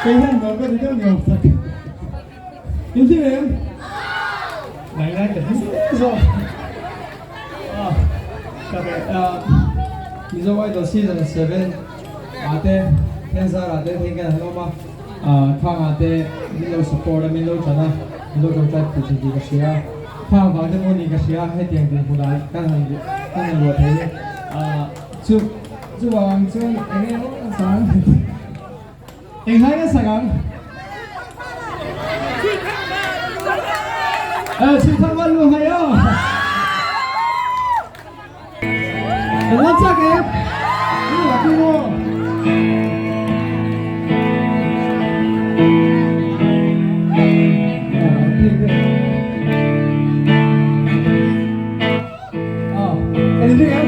Kei hian nuam ka ti deuh ni awm tak. In hlim em? Ngai ngai ka hlim hle zawk. Ka be Mizo Idol Season 7 ah te Thenzar ah te theng kan han awm a, khang ah te min lo support a, min lo tan a, min lo tawngtai pui thin tih ka hria a, khang vang te pawh ni ka hria hetiang dinhmun ah kan han kan han luah thei hi. Chu chuvang chuan eng nge aw ka sang eng hlai nge sak ang? Chhuihthang val lu hai aw. Kan lam chak em? Ni la ku maw? Kan in ring em?